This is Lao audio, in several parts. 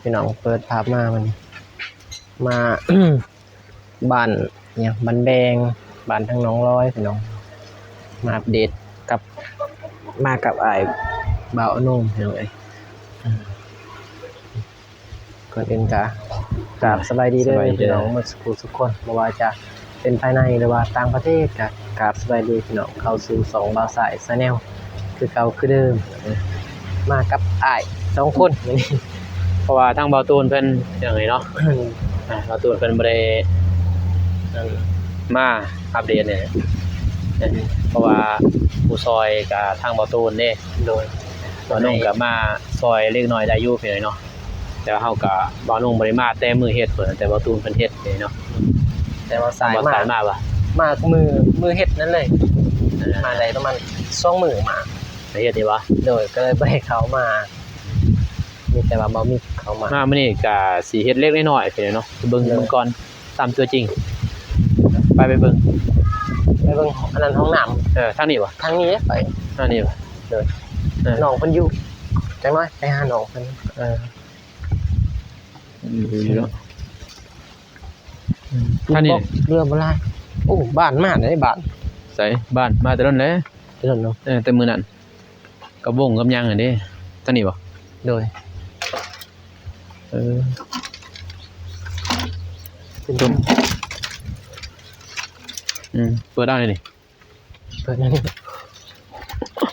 ພີ່ນ້ອງ ເປີດພາບມາ ມື້ນີ້ມາ ບ້ານຫຍັງ ບ້ານແບງ ບ້ານທາງໜອງລອຍ ພີ່ນ້ອງ ມາອັບເດດກັບ ມາກັບອ້າຍບ່າວອານົງ ພີ່ນ້ອງເອີຍ. ກ່ອນອື່ນກະກາບສະບາຍດີເດີ ສະບາຍດີເດີ ພີ່ນ້ອງໝົດສູ່ຜູ້ສູ່ຄົນ ບໍ່ວ່າຈະເປັນພາຍໃນ ຫຼືວ່າຕ່າງປະເທດ ກະກາບສະບາຍດີພີ່ນ້ອງ ເຂົ້າສູ່ຊ່ອງບ່າວຊາຍ Channel ຄືເກົ່າຄືເດີມ ມາກັບອ້າຍສອງຄົນ ເພາະວ່າທາງບ່າວຕູນເພິ່ນ ເປັນຫຍັງເນາະ ອ່າ ບ່າວຕູນເພິ່ນບໍ່ໄດ້ ອັນ ມາອັບເດດແດ່ ເພາະວ່າຜູ້ຊ່ອຍກະທາງບ່າວຕູນເດ້ ໂດຍ ບ່າວນຸ່ງກະມາຊ່ອຍເລັກນ້ອຍໄດ້ຢູ່ພີ່ນ້ອງເນາະ. ແຕ່ວ່າເຮົາກະ ບ່າວນຸ່ງບໍ່ໄດ້ມາແຕ່ມື້ເຮັດພຸ້ນ ແຕ່ບ່າວຕູນເພິ່ນເຮັດເດ້ເນາະ ແຕ່ວ່າສາຍ ບ່າວສາຍມາ ມາບໍ່? ມາມື້ ມື້ເຮັດນັ້ນເລີຍ ເອີ ມາໄດ້ປະມານສອງມື້ມາ ໄດ້ເຮັດນີ້ບໍ່? ໂດຍ ກະເລີຍບໍ່ໄດ້ເຂົ້າມາ ມີແຕ່ວ່າບ່າວມິກເຂົ້າມາ ມາມື້ນີ້ກະຊິເຮັດເລັກນ້ອຍພີ່ນ້ອງເນາະ ເບິ່ງ ໂດຍ ເບິ່ງກ່ອນ ຕາມຕົວຈິງ ໄປ ໄປເບິ່ງ ໄປເບິ່ງ ອັນນັ້ນຫ້ອງນ້ຳ ເອີ ທາງນີ້ບໍ່? ທາງນີ້ເດ້ ໄປ ທາງນີ້ບໍ່? ໂດຍ ເອີ ນ້ອງເພິ່ນຢູ່ ຈັກໜ້ອຍໄປຫານ້ອງເພິ່ນ ເອີ ອືມ ເນາະ ອືມ ທາງນີ້ ເຮືອບໍ່ຫຼາຍ ໂອ້ ບ້ານມາເດ້ ບ້ານ ໃສ? ບ້ານມາແຕ່ນັ້ນແຫຼະ ແຕ່ນັ້ນເນາະ ເອີ ແຕ່ມື້ນັ້ນ ກັບວົງກັບຫຍັງຫັ້ນເດ້ ທາງນີ້ບໍ່? ໂດຍ ເອີ ເປັນ ອືມ ເປີດເອົານີ້ ເປີດເອົານີ້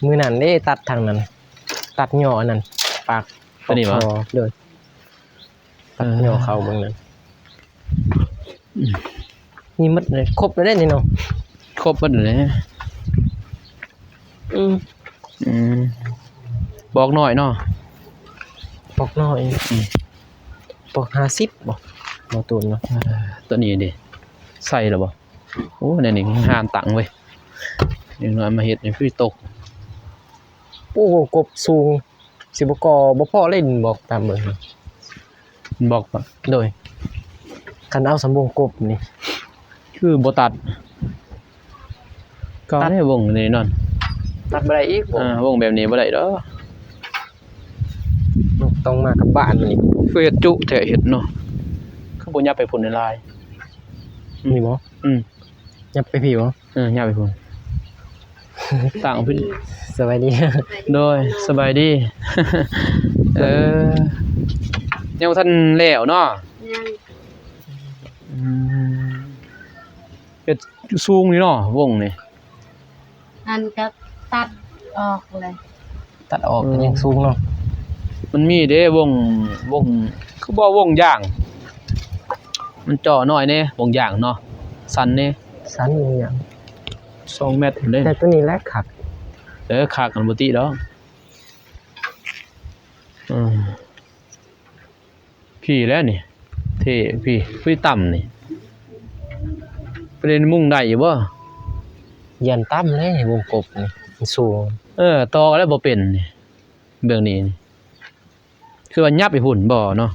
ມື້ນັ້ນເດ້ ຕັດທາງນັ້ນ ຕັດຫຍໍ້ອັນນັ້ນ ປາກ ໂຕນີ້ບໍ່? ໂດຍ ຕັດຫຍໍ້ເຂົ້າເບິ່ງນັ້ນ ອືມ ມີໝົດເລີຍ ຄົບແລ້ວເດ້ນີ້ເນາະ ຄົບໝົດແລ້ວ ອືມ ອືມ ບອກໜ້ອຍເນາະ ບອກໜ້ອຍ ອືມ ບອກຫ້າສິບບໍ່? ບໍ່ໂຕນເນາະ ເອີ ໂຕນີ້ເດ້ ໃສ່ແລ້ວບໍ່? ໂອ້ ແນວນີ້ງາມຕັງເວີຍ ເດັກນ້ອຍມາເຮັດນີ້ຄືຕົກ ໂອ້ ກົບສູງ ຊິບໍ່ກໍ່ບໍ່ພໍເລີຍ ບອກຕາມເບິ່ງ ບອກ ໂດຍ ຄັນເອົາສຳວົງກົບນີ້ ຄືບໍ່ຕັດ ກໍ ຕັດ ໃນວົງນີ້ນອນ ຕັດບໍ່ໄດ້ອີກ ວົງ ເອີ ວົງແບບນີ້ບໍ່ໄດ້ດອກ ຕ້ອງມາກັບບ້ານນີ້ ຄືເຮັດຈຸແທ້ເຮັດເນາະ ຄືບໍ່ຫຍັບໄປພຸ້ນຫຼາຍໆ ນີ້ບໍ່? ອືມ ຫຍັບໄປພີ້ບໍ່? ເອີ ຫຍັບໄປພຸ້ນ ຕັ້ງພີ້ ສະບາຍດີ ໂດຍ ສະບາຍດີ ເອີ ຍັງບໍ່ທັນແລ້ວເນາະ ຍັງ ອືມ ເຮັດສູງນີ້ເນາະ ວົງນີ້ ອັນກໍຕັດອອກເລີຍ ຕັດອອກ ອືມ ກໍຍັງສູງເນາະ ມັນມີເດ້ວົງ ວົງ ຄືບໍ່ວົງຢາງ ມັນຈໍ້ໜ້ອຍແດ່ ວົງຢາງເນາະ ສັ້ນແດ່ ສັ້ນອີ່ຫຍັງ ສອງແມັດພຸ້ນເດ້ ແຕ່ໂຕນີ້ແຫຼະຄັກ ເອີ ຄັກ ມັນບໍ່ຕິດອກ ອືມ ພີ້ແຫຼະນີ້ ເທ່ພີ້ ພີ້ຕ່ຳນີ້ ປະເດັນມຸງໄດ້ຢູ່ບໍ່? ຢ້ານຕ່ຳແຫຼະວົງກົບນີ້ ມັນສູງ ເອີ ຕໍ່ແລ້ວບໍ່ເປັນນີ້ ເບື້ອງນີ້ນີ້ ຄືວ່າຫຍັບໄປພຸ້ນບໍ່ເນາະ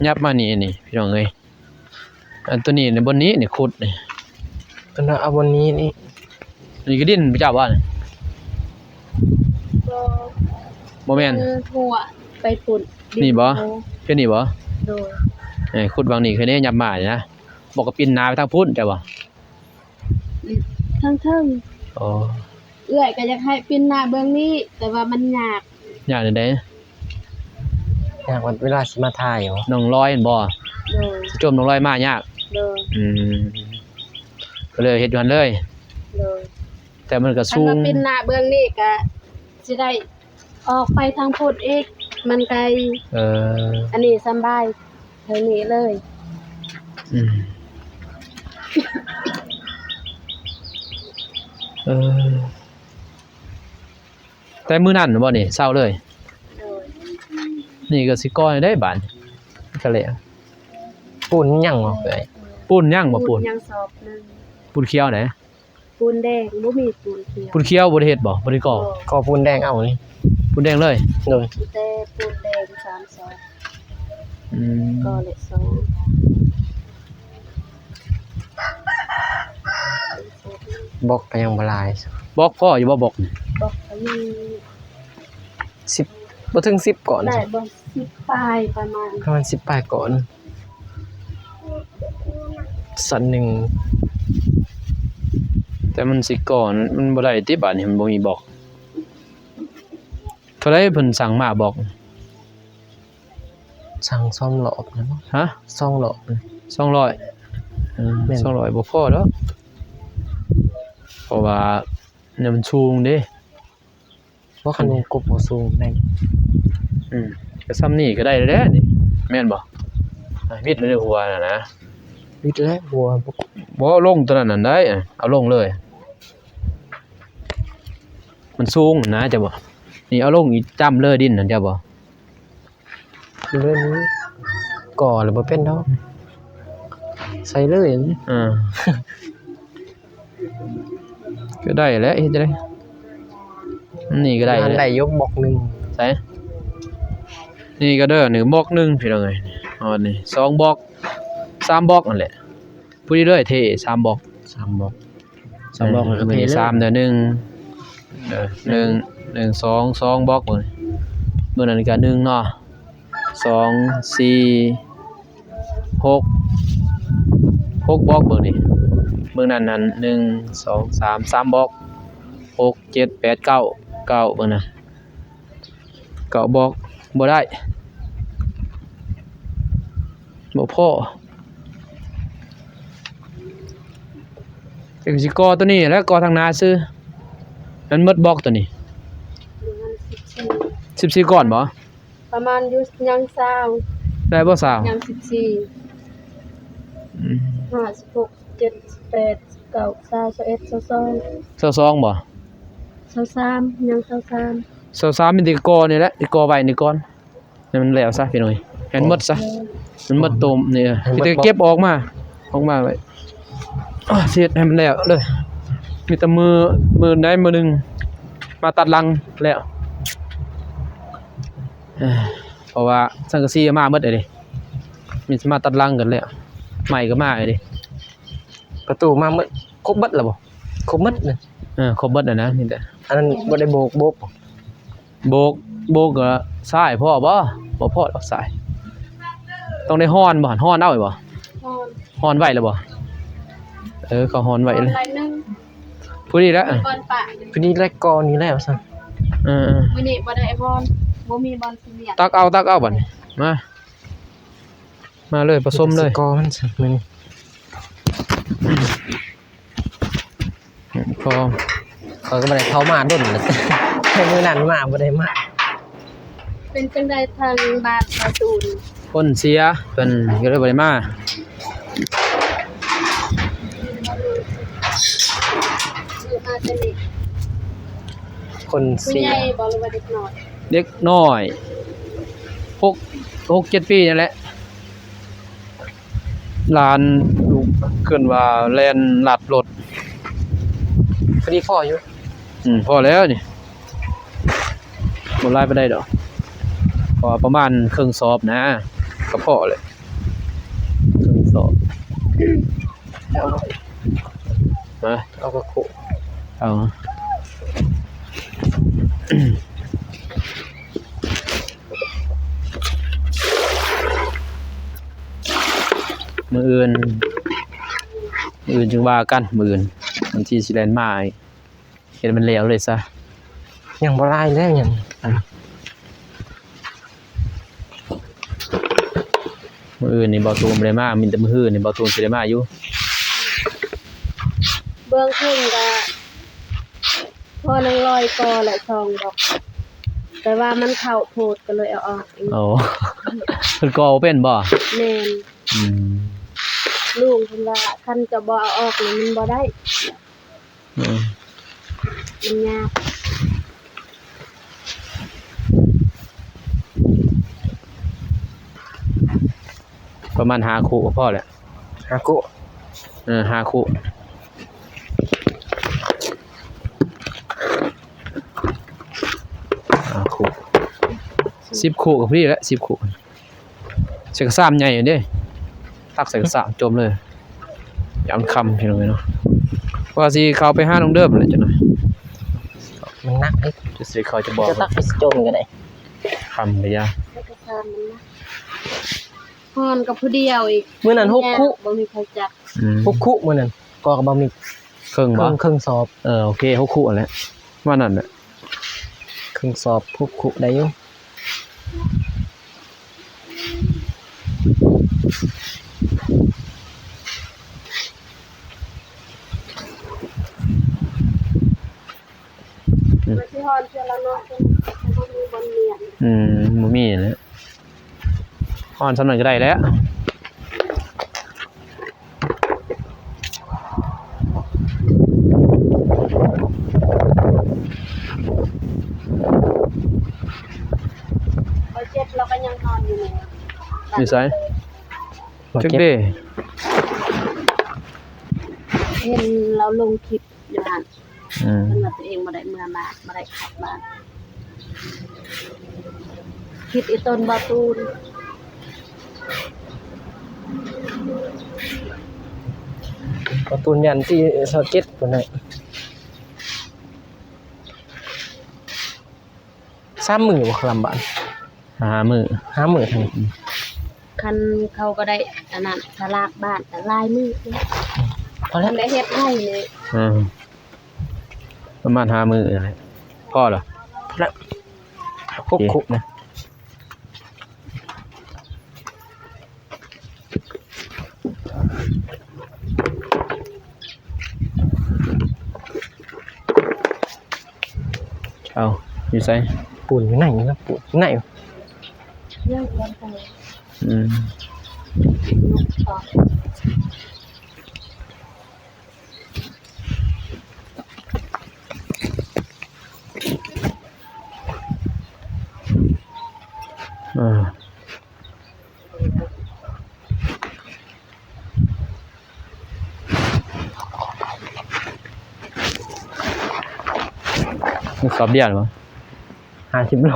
ຫຍັບມານີ້ ນີ້ພີ່ນ້ອງເອີຍ ອັນໂຕນີ້ນີ້ ບ່ອນນີ້ນີ້ ຂຸດນີ້ ຕົວນັ້ນເອົາບ່ອນນີ້ນີ້ ນີ້ກະດິນເຈົ້າບໍ່ນີ້? ບໍ່ ບໍ່ແມ່ນ ເອີ ຫົວໄປພຸ້ນ ນີ້ບໍ່? ເປັນນີ້ບໍ່? ໂດຍ ເອີ ຂຸດຫວ່າງນີ້ຄືນີ້ ຫຍັບມານີ້ນະ ບໍ່ກໍປິ່ນໜ້າໄປທາງພຸ້ນ ເຈົ້າບໍ່? ທາງເທິງ ອໍ ເອື້ອຍກໍຢາກໃຫ້ປິ່ນໜ້າເບື້ອງນີ້ ແຕ່ວ່າມັນຍາກ ຍາກແນວໃດ? ຍາກເວລາຊິມາຖ່າຍບໍ່? ໜອງລອຍຫັ້ນບໍ່? ໂດຍ ຊິຈົມໜອງລອຍມາຍາກ ໂດຍ ອືມ ກໍເລີຍເຮັດຢູ່ຫັ້ນເລີຍ ໂດຍ ແຕ່ມັນກໍສູງ ຄັນວ່າປິ່ນໜ້າເບື້ອງນີ້ກໍຊິໄດ້ ອອກໄປທາງພຸ້ນອີກ ມັນໄກ ເອີ ອັນນີ້ສຳບາຍ ເທົ່ານີ້ເລີຍ ອືມ ເອີ ແຕ່ມື້ນັ້ນບໍ່ນີ້ ເຊົາເລີຍ ໂດຍ ນີ້ກໍຊິກໍ່ໄດ້ບາດນີ້ ກໍແລ້ວ ປູນຍັງບໍ່ເອື້ອຍ? ປູນຍັງບໍ່? ປູນ ປູນຍັງສອບໜຶ່ງ ປູນຂຽວໃດ? ປູນແດງ ບໍ່ມີປູນຂຽວ ປູນຂຽວບໍ່ໄດ້ເຮັດບໍ່? ບໍ່ໄດ້ກໍ່ ກໍ່ ກໍ່ປູນແດງເອົານີ້ ປູນແດງເລີຍ ໂດຍ ແຕ່ປູນແດງສາມສອບ ອືມ ກໍ່ເລກສອງ ບລັອກກໍຍັງບໍ່ຫຼາຍ ບລັອກພໍຢູ່ບໍ່? ບລັອກນີ້ ບລັອກກໍມີ ສິບ ບໍ່ເຖິງສິບກ້ອນ ໄດ້ບໍ່ ສິບປາຍປະມານ ປະມານສິບປາຍກ້ອນ ຊັ້ນໜຶ່ງ ແຕ່ມັນຊິກໍ່ ມັນບໍ່ໄດ້ຕິ ບາດນີ້ມັນບໍ່ມີບລັອກ. ເທົ່າໃດເພິ່ນສັ່ງມາບລັອກ? ສັ່ງສອງລອບນະ ຮະ? ສອງລອບນະ ສອງຮ້ອຍ ເອີ ແມ່ນ ສອງຮ້ອຍບໍ່ພໍດອກ ເພາະວ່າ ແນວມັນສູງເດ້ ບໍ່ ຄັນວົງກົບບໍ່ສູງໄດ້ ອືມ ກໍຊ່ຳນີ້ກໍໄດ້ແລ້ວນີ້ ແມ່ນບໍ່? ອ່າ ວິດໃນຫົວຫັ້ນນະ ວິດແລ້ວຫົວ ບໍ່ ບໍ່ລົງຕົວນັ້ນຫັ້ນໄດ້ ເອົາລົງເລີຍ ມັນສູງນະ ເຈົ້າບໍ່? ນີ້ເອົາລົງອີກ ຈ້ຳເລີຍດິນຫັ້ນ ເຈົ້າບໍ່? ເລື່ອງນີ້ກໍລະບໍ່ເປັນດອກ ໃສ່ເລີຍ ເອີ ກໍໄດ້ແຫຼະ ເຮັດຈັ່ງໃດ ນີ້ກໍໄດ້ແຫຼະ ໄດ້ຢູ່ບລັອກໜຶ່ງ ໃສ່ ນີ້ກໍເດີ ນີ້ບລັອກໜຶ່ງ ພີ່ນ້ອງເອີຍ ຮອດນີ້ສອງບລັອກ ສາມບລັອກຫັ້ນແຫຼະ ພໍດີເລີຍ ເທສາມບລັອກ ສາມບລັອກ ສາມບລັອກ ເອີ ກໍເທເລີຍ ສາມເດີ ໜຶ່ງ ເອີ ໜຶ່ງ ໜຶ່ງ ສອງ ສອງບລັອກ ມື້ນັ້ນກໍໜຶ່ງເນາະ ສອງ ສີ່ ຫົກ ຫົກບລັອກ ເບິ່ງນີ້ ມື້ນັ້ນນັ້ນ ໜຶ່ງ ສອງ ສາມ ສາມບລັອກ ຫົກ ເຈັດ ແປດ ເກົ້າ ເກົ້າ ເບິ່ງນະ ເກົ້າບລັອກ ບໍ່ໄດ້ ບໍ່ພໍ ຈັ່ງຊິກໍ່ຕົວນີ້ແຫຼະ ກໍ່ທາງໜ້າຊື່ ມັນໝົດບລັອກຕົວນີ້ ປະມານສິບສີ່ ສິບສີ່ກ້ອນບໍ່? ປະມານຢູ່ ຍັງຊາວ ໄດ້ບໍ່ຊາວ? ຍັງສິບສີ່ ອືມ ຫ້າ ສິບຫົກ ສິບເຈັດ ສິບແປດ ສິບເກົ້າ ຊາວ ຊາວເອັດ ຊາວສອງ ຊາວສອງບໍ່? ຊາວສາມ ຍັງຊາວສາມ ຊາວສາມ ມີແຕ່ກໍ່ນີ້ແຫຼະ ທີ່ກໍ່ໄວ້ນີ້ກ່ອນ ໃຫ້ມັນແລ້ວຊະພີ່ນ້ອງ ໃຫ້ມັນໝົດຊະ ເອີ ໃຫ້ມັນໝົດໂຕນີ້ ໃຫ້ມັນໝົດ ມີແຕ່ເກັບອອກມາ ອອກມາໄວ້ ຊິເຮັດໃຫ້ມັນແລ້ວເດີ ມີແຕ່ມື້ ມື້ໃດມື້ໜຶ່ງ ມາຕັດຫຼັງແລ້ວ ເພາະວ່າສັງກະສີມາໝົດເດ້ ມີແຕ່ມາຕັດຫຼັງກັນແລ້ວ ໄມ້ກໍມາເດ້ ປະຕູມາໝົດ ຄົບເບິດແລ້ວບໍ່? ຄົບໝົດນະ ເອີ ຄົບເບິດແລ້ວນະ ມີແຕ່ ອັນນັ້ນບໍ່ໄດ້ໂບກ ໂບກ ໂບກ ໂບກກໍຊາຍພໍບໍ່? ບໍ່ພໍດອກຊາຍ ຕ້ອງໄດ້ຮ່ອນບໍ່? ຮ່ອນເອົາບໍ່? ຮ່ອນ ຮ່ອນໄວ້ແລ້ວບໍ່? ເອີ ເຂົາຮ່ອນໄວ້ເລີຍ ພໍດີແລ້ວ ພໍດີແລ້ວ ກໍນີ້ແຫຼະວ່າຊັ້ນ ເອີໆ ມື້ນີ້ບໍ່ໄດ້ຮ່ອນ ບໍ່ມີບ່ອນຊິລ້ຽງ ຕັກເອົາ ຕັກເອົາບັດນີ້ ມາ ມາເລີຍ ປະສົມເລີຍ ກໍມັນຊັ້ນມື້ນີ້ ພໍ ຂ້ອຍກໍບໍ່ໄດ້ເຂົ້າມາດົນແລ້ວ ແຕ່ມື້ນັ້ນມາບໍ່ໄດ້ມາ ເປັນຈັ່ງໃດທາງບ້ານປະຕູນ? ຄົນເສຍ ເພິ່ນກໍເລີຍບໍ່ໄດ້ມາ ຄົນເສຍ ຜູ້ໃຫຍ່ບໍ່ ຫຼືວ່າເດັກນ້ອຍ? ເດັກນ້ອຍ ຫົກ ຫົກເຈັດປີນີ້ແຫຼະ ຫຼານ ເອີ້ນວ່າແລ່ນລັດລົດ ພໍດີພໍຢູ່ ອືມ ພໍແລ້ວນີ້ ບໍ່ຫຼາຍປານໃດດອກ ເພາະວ່າປະມານເຄິ່ງສອບນະ ກໍພໍແຫຼະ ເຄິ່ງສອບ ມາ ເອົາກະໂຄ ເອົາ ມື້ອື່ນ ມື້ອື່ນຈຶ່ງວ່າກັນ ມື້ອື່ນ ບາງທີຊິແລ່ນມາອີກ ເຮັດໃຫ້ມັນແລ້ວເລີຍຊະ ຍັງບໍ່ຫຼາຍແລ້ວ ຍັງ ມື້ອື່ນນີ້ບ່າວຕູນບໍ່ໄດ້ມາ ມີແຕ່ມື້ຮືນີ້ບ່າວຕູນຊິໄດ້ມາຢູ່ ເບື້ອງຂຶ້ນກະ ພໍນາງລອຍກໍແຫຼະ ສອງດອກ ແຕ່ວ່າມັນເຂົ້າໂພດ ກໍເລີຍເອົາອອກເອງ ໂອ້ ເພິ່ນກໍເປັນບໍ່? ແມ່ນ ອືມ ລຸງເພິ່ນວ່າ ຄັນເຈົ້າບໍ່ເອົາອອກນີ້ມັນບໍ່ໄດ້ ອືມ ມັນຍາກ ປະມານຫ້າຄູ່ກໍພໍແຫຼະ ຫ້າຄູ່ ເອີ ຫ້າຄູ່ ຫ້າຄູ່ ສິບຄູ່ກໍພໍດີແຫຼະ ສິບຄູ່ ໃສ່ກະສາບໃຫຍ່ເດ້ ຕັກໃສ່ກະສາບຈົມເລີຍ ຍາມຄ່ຳພີ່ນ້ອງເອີຍເນາະ ວ່າຊິເຂົ້າໄປຫານ້ອງເດີມແຫຼະຈັກໜ່ອຍ ມັນໜັກເດ້ ຊິເຂົ້າຈະບໍ່ ຈະຕັກໄປຈົມກໍໄດ້. ປ້ຳກະຢາ ເອກະສານມັນນະ ຮ້ອນກະຜູ້ດຽວອີກ ມື້ນັ້ນຫົກຄຸ ບໍ່ມີໃຜຈັບ ອືມ ຫົກຄຸມື້ນັ້ນ ກໍກະບໍ່ມີ ເຄິ່ງບໍ່ ເຄິ່ງ ເຄິ່ງສອບ ເອີ ໂອເຄ ຫົກຄຸຫັ້ນແຫຼະ ປະມານນັ້ນແຫຼະ ເຄິ່ງສອບ ຫົກຄຸໄດ້ຢູ່. ອືມ ມັນຊິຮ້ອນເທື່ອລະເນາະ ເພິ່ນບໍ່ມີບ່ອນມ້ຽນ ອືມ ບໍ່ມີແຫຼະ ຮ້ອນສ່ຳນັ້ນກະໄດ້ແລ້ວ. ເຂົາເຈັບລາວກະຍັງນອນຢູ່ນີ້ ຢູ່ໃສ? ຈັກເດ ເຫັນລາວລົງຄລິບຢູ່ຫັ້ນ. ອືມ ເພິ່ນວ່າຕົວເອງບໍ່ໄດ້ເມືອບ້ານ ບໍ່ໄດ້ກັບບ້ານ ຄິດອີ່ຕົນບ່າວຕູນ ບ່າວຕູນຢ້ານທີຊາວເຈັດພຸ້ນແຫຼະ ສາມມື້ບໍ່ ລຳບາກ ຫ້າມື້ ຫ້າມື້ເທົ່ານັ້ນ ຄັນເຂົາກະໄດ້ອັນນັ້ນ ສະຫຼາກບ້ານກະຫຼາຍມື້ ພໍແລ້ວ ໄດ້ເຮັດໄຮ່ນີ້ ອືມ ປະມານຫ້າມື້ຫັ້ນແຫຼະ ພໍລະ ພໍແລ້ວ ຄົບຄຸນະ. ເອົາ ຢູ່ໃສ? ປູນຢູ່ໃນນີ້ລະ ປູນຢູ່ໃນ ຍັງບໍ່ໄດ້ ອືມ ເອີ ມີສອບເບຍບໍ່? ຫ້າສິບໂລ.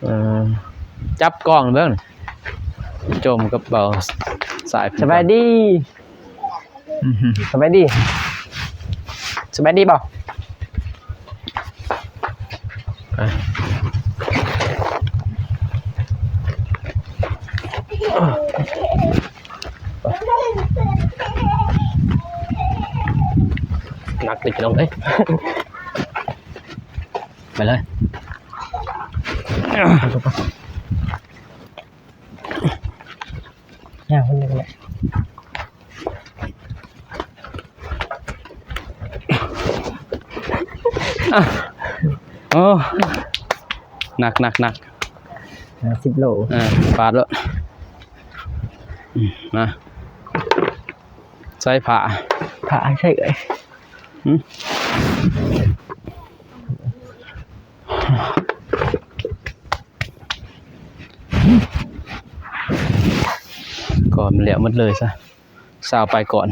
ເອີ ຈັບກ້ອງເບິ່ງ ຈົ່ມກະເປົາສາຍ. ສະບາຍດີ ສະບາຍດີ ສະບາຍດີບໍ່? ໜັກເລີຍພີ່ນ້ອງເອີຍ ໄປເລີຍ. ຍ່າງຄົນດຽວກະໄດ້. ໂອ້ ໜັກ ໜັກ ໜັກ ຫ້າສິບໂລ. ເອີ ປາດໂລດ. ອືມ ມາ ໃສ່ຜ້າ ຜ້າໃສ່ເອີຍ. ກອນແລ້ວໝົດເລີຍຊະ ຊາວປາຍກອນ.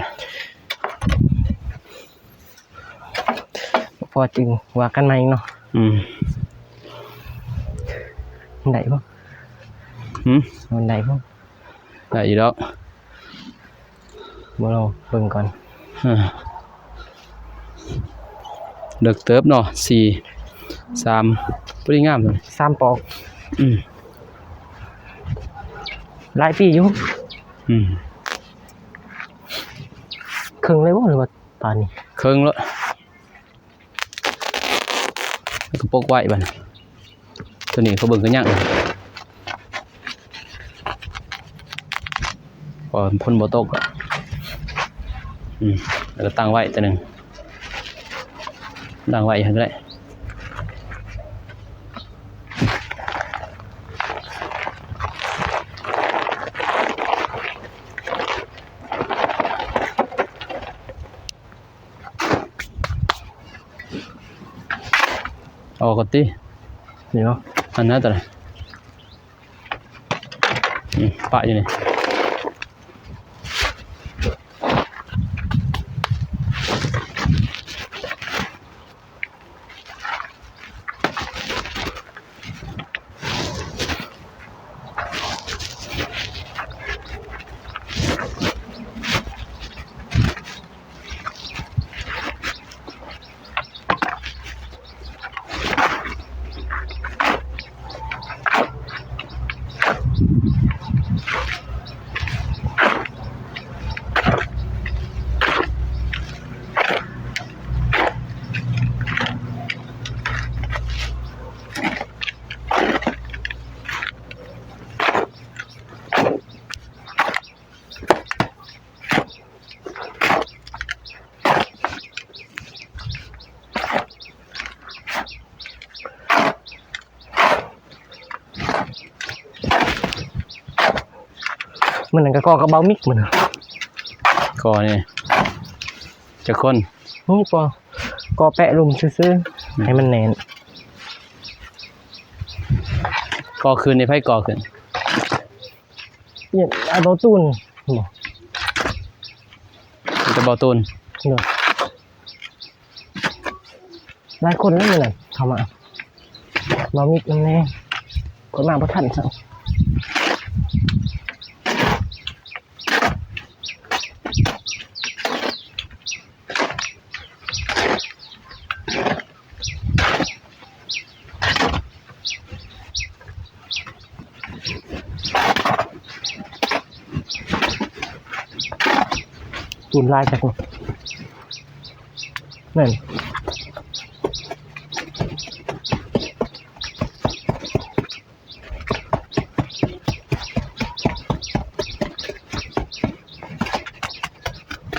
ພໍຈຶ່ງວ່າກັນໃໝ່ເນາະ. ອືມ ໄດ້ບໍ່? ຫືມ? ມັນໄດ້ບໍ່? ໄດ້ຢູ່ດອກ. ບໍ່ລອງເບິ່ງກ່ອນ. ເອີ ເລິກເຕີບເນາະ ສີ່ ສາມ ພໍດີງາມເລີຍ ສາມປອກ. ອືມ ຫຼາຍປີຢູ່. ອືມ ເຄິ່ງເລີຍບໍ່ ຫຼືວ່າປານນີ້? ເຄິ່ງແລ້ວ. ແລ້ວກະປົກໄວ້ບາດນີ້ ໂຕນີ້ເຂົາເບິ່ງກະຍັງ ເພາະວ່າຝົນບໍ່ຕົກ. ອືມ ແລ້ວກະຕັ້ງໄວ້ໂຕໜຶ່ງ ຕັ້ງໄວ້ຫັ້ນກະໄດ້. ອອກກ່ອນຕິ ນີ້ເນາະ ອັນນັ້ນຕະ ອືມ ປະຢູ່ນີ້. ເ ມື້ນັ້ນກໍກໍ່ກັບເບົາມິກມື້ນັ້ນ. ກໍ່ນີ້ຈັກຄົນ? ໂອ້ ກໍ່ ກໍ່ແປະລຸ່ມຊື່ໆ ອືມ ໃຫ້ມັນແໜ້ນ. ກໍ່ຄືນນີ້ໃຜກໍ່ຂຶ້ນ? ເອີ ອ້າຍເບົາຕູນບໍ? ມີແຕ່ເບົາຕູນ. ໂດຍ. ຫຼາຍຄົນເລີຍມື້ນັ້ນເຂົ້າມາ ເບົາມິກນຳແດ່ ຂ້ອຍມາບໍ່ທັນຊ້ຳ. ປູນຫຼາຍຄັກ. ແມ່ນ.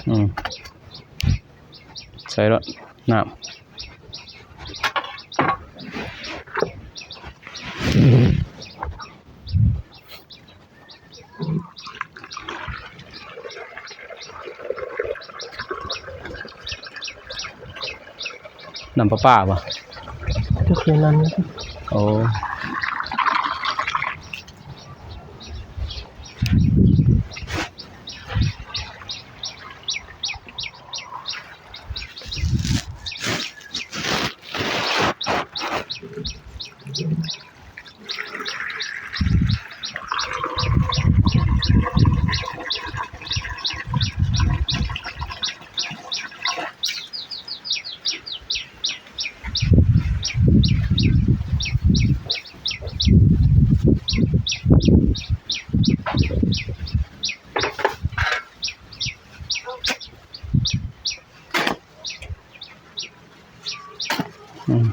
ອືມ ໃສ່ໂລດນ້ຳ. ນ້ຳປະປາບໍ່? ກໍຄືນ້ຳ. ໂອ້. ອືມ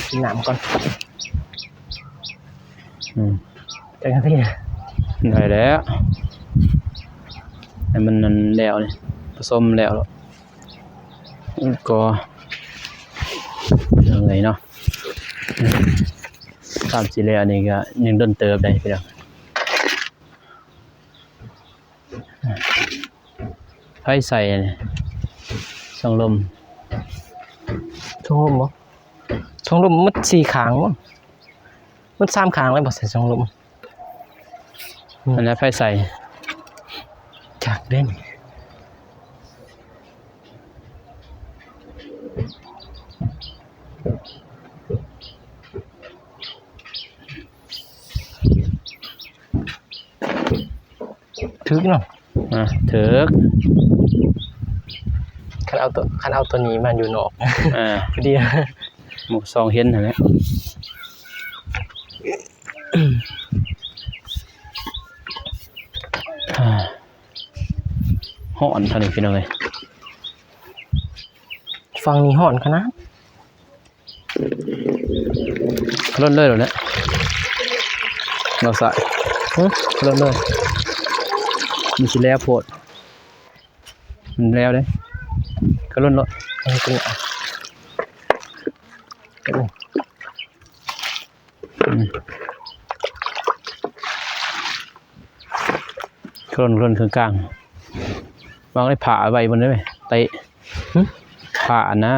ກິນນ້ຳກ່ອນ. ອືມ ຈັກນາທີ? ໄດ້ແລ້ວ ໃຫ້ມັນນັ້ນແລ້ວນີ້ ປະສົມແລ້ວ ກໍເມື່ອຍເນາະ. ຕາມຊິແລ້ວນີ້ກໍຍັງດົນເຕີບໄດ໋ພີ່ນ້ອງ. ໃຜໃສ່ອັນນີ້ ຊ່ອງລົມ? ຊ່ອງລົມບໍ່? ຊ່ອງລົມໝົດສີ່ຂ້າງບໍ່? ໝົດສາມຂ້າງແລ້ວບໍ່ໃສ່ຊ່ອງລົມ. ອືມ ອັນນັ້ນໃຜໃສ່? ຈັກເດ້. ຖືກເນາະ. ອ່າ ຖືກ. ຄັນເອົາໂຕ ຄັນເອົາໂຕນີ້ມາຢູ່ນອກ ອ່າ ພໍດີ ໝູ່ສອງເຫັນຫັ້ນແຫຼະ. ອ່າ ຮ້ອນເທົ່ານີ້ພີ່ນ້ອງເອີຍ ຝັ່ງນີ້ຮ້ອນຂະໜາດ. ລົນເລີຍໂລດແຫຼະ ບໍ່ສາຍ. ຮະ? ລົນເລີຍ ມັນຊິແລ້ວໂພດ. ມັນແລ້ວເດ້ ກໍລົນໂລດ. ເອີ ກໍ ອືມ ໂລນ ໂລນເຄິ່ງກາງ ວາງໄວ້ຜ້າໄວ້ບົນໄດ້ໄໝ? ເຕະ ຫຶ? ຜ້າອັນນະ.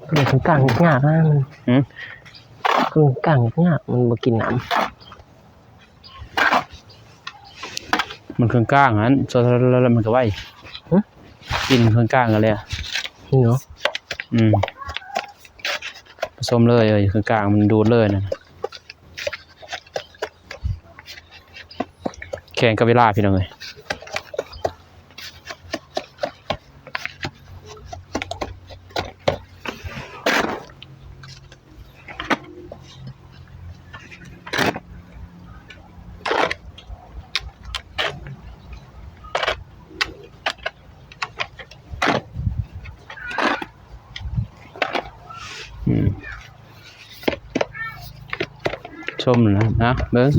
ເຄິ່ງກາງຍາກນະມັນ. ຫຶ? ເຄິ່ງກາງຍາກ ມັນບໍ່ກິນນ້ຳ. ມັນເຄິ່ງກາງຫັ້ນ ແລ້ວມັນກໍໄວ. ຫຶ? ກິນເຄິ່ງກາງກໍແລ້ວ. ນີ້ເນາະ. ອືມ ປະສົມເລີຍ ເອີ ເຄິ່ງກາງມັນດູດເລີຍນະ. ແຂ່ງກັບເວລາພີ່ນ້ອງເອີຍ. ຊົມນະ ນະ ເບິ່ງ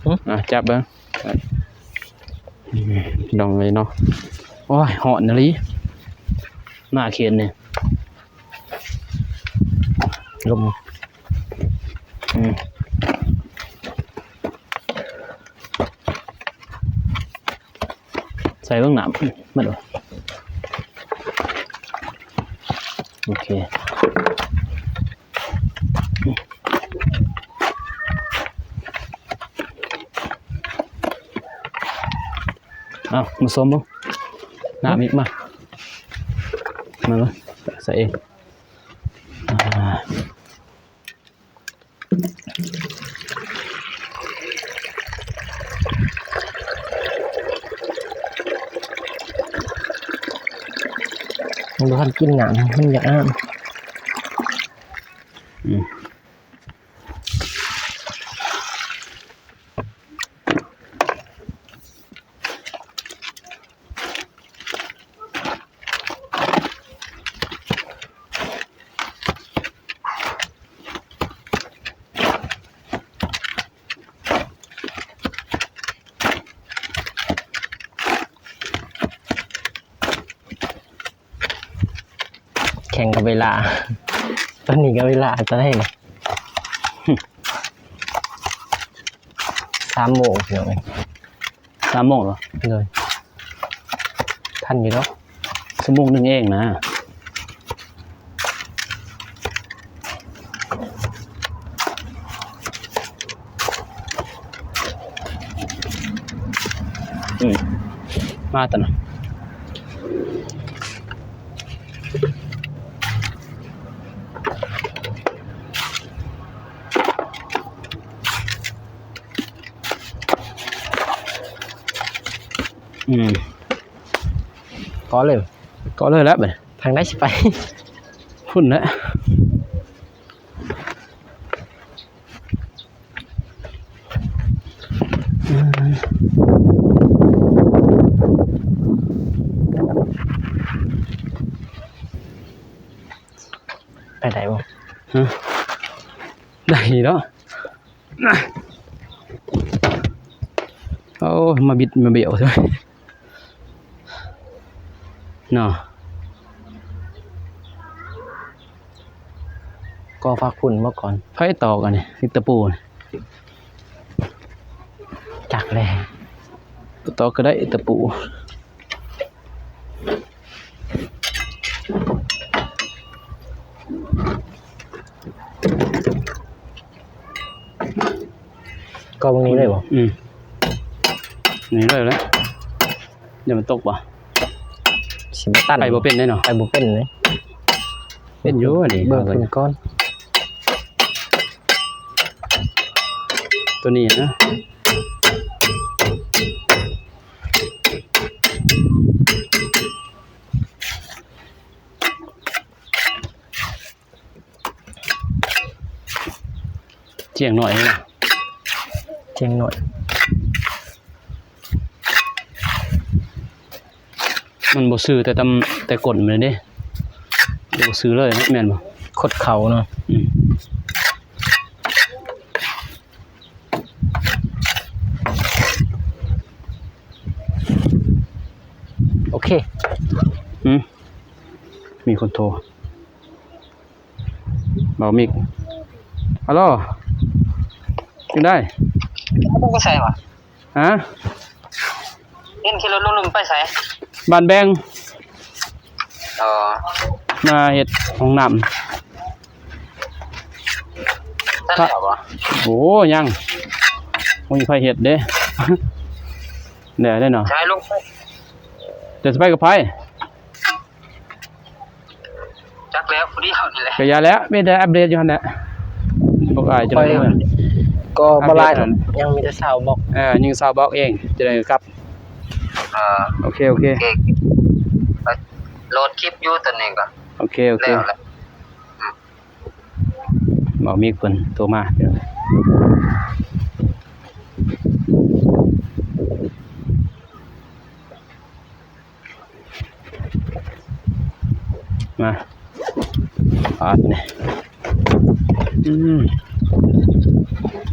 ຫຶ? ອ່ະ ຈັບເບິ່ງ ພີ່ນ້ອງເອີຍເນາະ. ໂອ້ຍ ຮ້ອນອີ່ຫຼີ ໜ້າເຂດນີ້ ລົມ ອືມ. ໃສ່ເບິ່ງນ້ຳມັນ ໂອເຄ ເອົາ ມາຊົມເບິ່ງ ນ້ຳອີກ ມາ ມາເບິ່ງ ໃສ່ເອງ ອ່າ. ມັນບໍ່ທັນກິນນ້ຳ ມັນຢາກນ້ຳ ອືມ. ແຂ່ງກັບເວລາ ຕອນນີ້ກໍເວລາຕອນໃດນະ ສາມໂມງພີ່ນ້ອງເອີຍ ສາມໂມງເນາະ ໂດຍ ທັນຢູ່ດອກ ຊົ່ວໂມງໜຶ່ງເອງນະ. ອືມ ມາຕະນະ ອືມ ກໍເລີຍ ກໍເລີຍແລ້ວບັດນີ້ ທາງໃດຊິໄປ ພຸ້ນແຫຼະ. ໄປໄດ້ບໍ່? ຮະ? ໄດ້ເນາະ. ໂອ້ ມາບິດມາບຽວເນາະ ກໍຝາກພຸ້ນບໍ່ກ່ອນ ໃຜຕອກອັນນີ້ ຕິດຕະປູນີ້ ຈັກແຫຼະ ບໍ່ຕອກກໍໄດ້ ຕະປູ. ກໍເບິ່ງນີ້ເລີຍບໍ່? ອືມ ນີ້ເລີຍແຫຼະ ຢ່າມັນຕົກບໍ່? ຊິບໍ່ຕັນ ໄປບໍ່ເປັນເດ້ເນາະ ໄປບໍ່ເປັນເດ້ ເປັນຢູ່ອັນນີ້ ເບິ່ງເພິ່ນກ່ອນ ຕົວນີ້ນະ. ຈຽງໜ້ອຍນີ້ນະ ຈຽງໜ້ອຍ ມັນບໍ່ຊື່ແຕ່ຕຳ ແຕ່ກົ້ນມັນເດ້ ບໍ່ຊື່ເລີຍ ແມ່ນບໍ່? ຄົດເຂົ້າເນາະ ອືມ. ໂອເຄ ຫຶ? ມີຄົນໂທ ເບົາມິກ ຮັລໂຫຼ ຈັ່ງໃດ? ໄປໃສວະ? ຮະ? ເຫັນຂີ່ລົດລຸງໜຶ່ງໄປໃສ? ບ້ານແບງ. ອໍ ມາເຮັດຫ້ອງນ້ຳ. ທັນແລ້ວບໍ່? ໂອ້ ຍັງ ບໍ່ມີໃຜເຮັດເດ້. ແລ້ວເດ້ເນາະ. ໃສ ລົງໄປ. ຈະຊິໄປກັບໃຜ? ຈັກແລ້ວ ຜູ້ດຽວນີ້ແຫຼະ. ກະຢ່າແຫຼະ ມີແຕ່ອັບເດດຢູ່ຫັ້ນແຫຼະ. ພວກອ້າຍຈະໄດ້ ກໍບໍ່ຫຼາຍດອກ ຍັງມີແຕ່ຊາວບລັອກ. ເອີ ຍິງຊາວບລັອກເອງ ຈະໄດ້ກັບ. ເອີ ໂອເຄ ໂອເຄ ໂອເຄ ໂຫຼດຄລິບຢູ່ຕອນນີ້ກໍ ໂອເຄ ໂອເຄ ແລ້ວແຫຼະ. ອືມ ເບົາມິກເພິ່ນໂທມາ ມາ ປາດນີ້ ອືມ.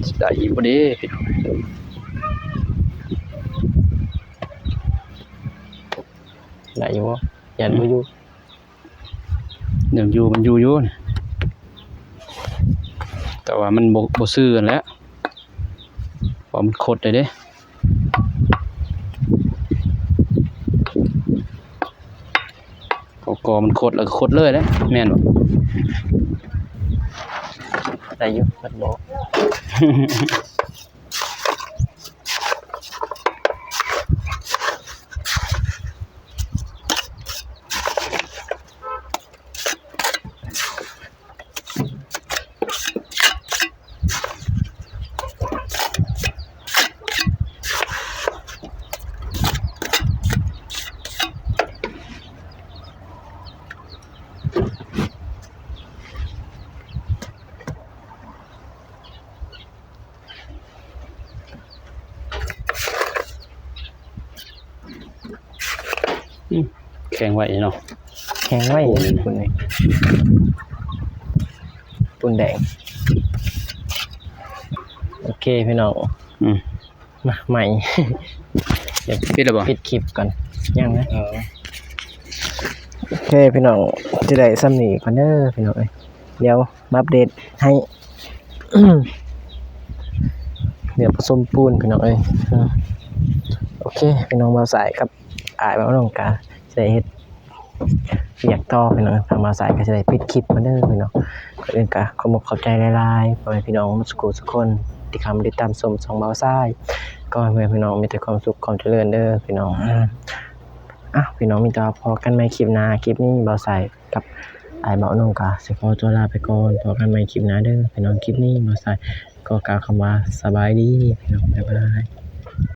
ຊິໄດ້ອີກບໍ່ເດ້ພີ່ນ້ອງ? ໄດ້ຢູ່ບໍ່? ຢ້ານບໍ່ຢູ່. ເລື່ອງຢູ່ມັນຢູ່ຢູ່ ແຕ່ວ່າມັນບໍ່ ບໍ່ຊື່ຫັ້ນແຫຼະ ເພາະມັນຄົດໄດ້ເດ້ ເພາະກໍມັນຄົດແລ້ວກໍຄົດເລີຍແຫຼະ ແມ່ນບໍ່? ໄດ້ຢູ່ ມັນບໍ່. ອືມ ແຂງໄວເນາະ ແຂງໄວ ປູນນີ້ນະ ປູນນີ້ ປູນແດງ. ໂອເຄພີ່ນ້ອງ ອືມ ມາໃໝ່ ປິດແລ້ວບໍ່? ປິດຄລິບກ່ອນ ຍັງນະ ເອີ ໂອເຄພີ່ນ້ອງ ຊິໄດ້ສ່ຳນີ້ກ່ອນເດີພີ່ນ້ອງເອີຍ ດຽວມາອັບເດດໃຫ້ ດຽວປະສົມປູນພີ່ນ້ອງເອີຍ. ໂອເຄພີ່ນ້ອງ ບ່າວສາຍກັບອ້າຍບ່າວນົງກະຊິໄດ້ເຮັດວຽກຕໍ່ພີ່ນ້ອງ ທາງບ່າວສາຍກະຊິໄດ້ປິດຄລິບກ່ອນເດີພີ່ນ້ອງ. ກ່ອນອື່ນກະຂໍຂອບໃຈຫຼາຍໆ ພໍ່ແມ່ພີ່ນ້ອງໝົດສູ່ຜູ້ສູ່ຄົນທີ່ເຂົ້າມາຕິດຕາມຊົມຊ່ອງບ່າວສາຍ ຂໍໃຫ້ພໍ່ແມ່ພີ່ນ້ອງມີແຕ່ຄວາມສຸກຄວາມຈະເລີນເດີພີ່ນ້ອງ. ອ່າ ພີ່ນ້ອງ ມີແຕ່ວ່າພໍ້ກັນໃໝ່ຄລິບໜ້າ ຄລິບນີ້ບ່າວສາຍ ກັບອ້າຍເບົາໜຸ່ມກະຊິຂໍຕົວລາໄປກ່ອນ ພໍ້ກັນໃໝ່ຄລິບໜ້າເດີພີ່ນ້ອງ. ຄລິບນີ້ບ່າວສາຍຂໍກ່າວຄຳວ່າສະບາຍດີພີ່ນ້ອງ ບາຍບາຍ.